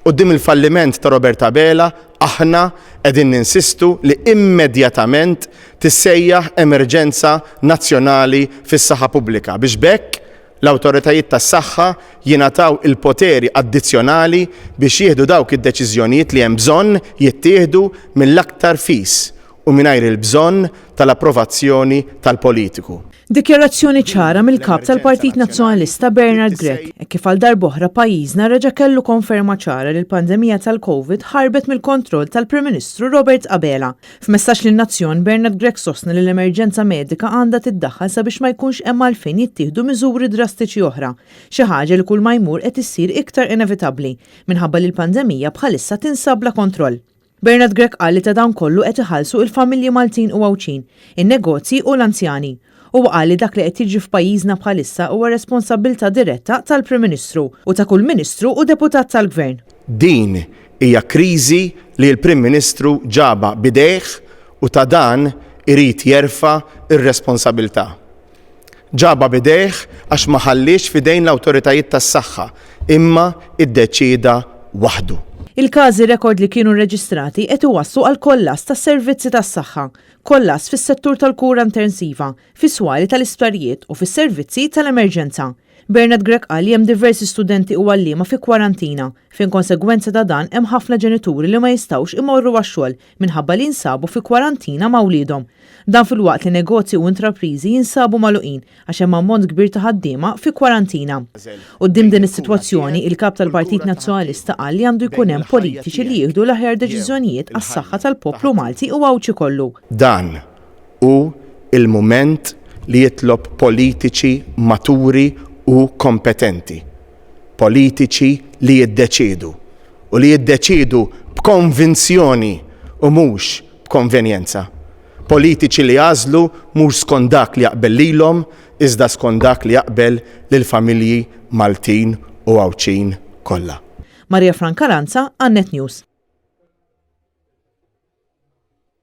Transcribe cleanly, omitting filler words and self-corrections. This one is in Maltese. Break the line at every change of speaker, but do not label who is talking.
Quddiem il-falliment ta' Robert Abela aħna qegħdin ninsistu li immedjatament tissejjaħ emerġenza nazzjonali fis-saħħa pubblika biex b'hekk l-awtoritajiet tas-saħħa jingħataw il-poteri addizzjonali biex jieħdu dawk id-deċiżjonijiet li hemm bżonn jittieħdu mill-aktar fis u mingħajr il-bżonn tal-approvazzjoni tal-politiku.
Dikjarazzjoni ċara mill-Kap tal-Partit Nazzjonalista Bernard Grech, hekk kif għal darb'oħra pajjiżna reġa' kellu konferma ċara li l-pandemija tal-Covid ħarbet mill-kontroll tal-Prim Ministru Robert Abela. F'messaġġ lin-nazzjon, Bernard Grech sostna li l-emerġenza medika għandha tiddaħħal sabiex ma jkunx hemm għalfejn jittieħdu miżuri drastiċi oħra, xi ħaġa li kull ma jmur qed issir iktar inevitabbli minħabba li l-pandemija bħalissa tinsab bla kontroll. Bernard Grech qal li ta' dan kollu qed iħallsu il-familji Maltin u Għawdxin, in-negozji u l-anzjani. Huwa qal li dak li qed jiġri f'pajjiżna bħalissa huwa responsabbiltà diretta tal-Prim Ministru u ta' kull Ministru u Deputat tal-Gvern.
Din hija kriżi li l-Prim Ministru ġabha b'idejh u ta' dan irid jerfa' r-responsabilità. Ġabha b'idejh għax ma ħalliex f'idejn l-awtoritajiet tas-saħħa imma iddeċieda waħdu.
Il-każi rekord li kienu rreġistrati qed iwasslu għal kollass tas-servizzi tas-saħħa, kollass fis-settur tal-kura intensiva, fis-swali tal-isptarijiet u fis-servizzi tal-emerġenza. Bernard Grech qal li hemm diversi studenti u għalliema fi kwarantina, fejn konsegwenza ta' dan hemm ħafna ġenituri li ma jistgħux imorru għax-xogħol minħabba li jinsabu fi kwarantina ma' wliedhom. Dan filwaqt li negozji u intrapriżi jinsabu magħluqin għax hemm ammont kbir ta' ħaddiema fi kwarantina. Quddiem din is-sitwazzjoni, il-Kap tal-Partit Nazzjonalista qal li għandu jkun hemm politiċi li jieħdu l-aħjar deċiżjonijiet għas-saħħa tal-poplu Malti u Għawdxi kollu.
Dan hu l-mument li jitlob politiċi maturi u kompetenti. Politiċi li jiddeċiedu. U li jiddeċiedu b'konvinzjoni u mhux b'konvenjenza. Politiċi li jagħżlu mhux skont dak li jaqbel lilhom iżda skont dak li jaqbel lill-familji Maltin u Għawdxin kollha.
Maria Franca Lanza għan-Net News.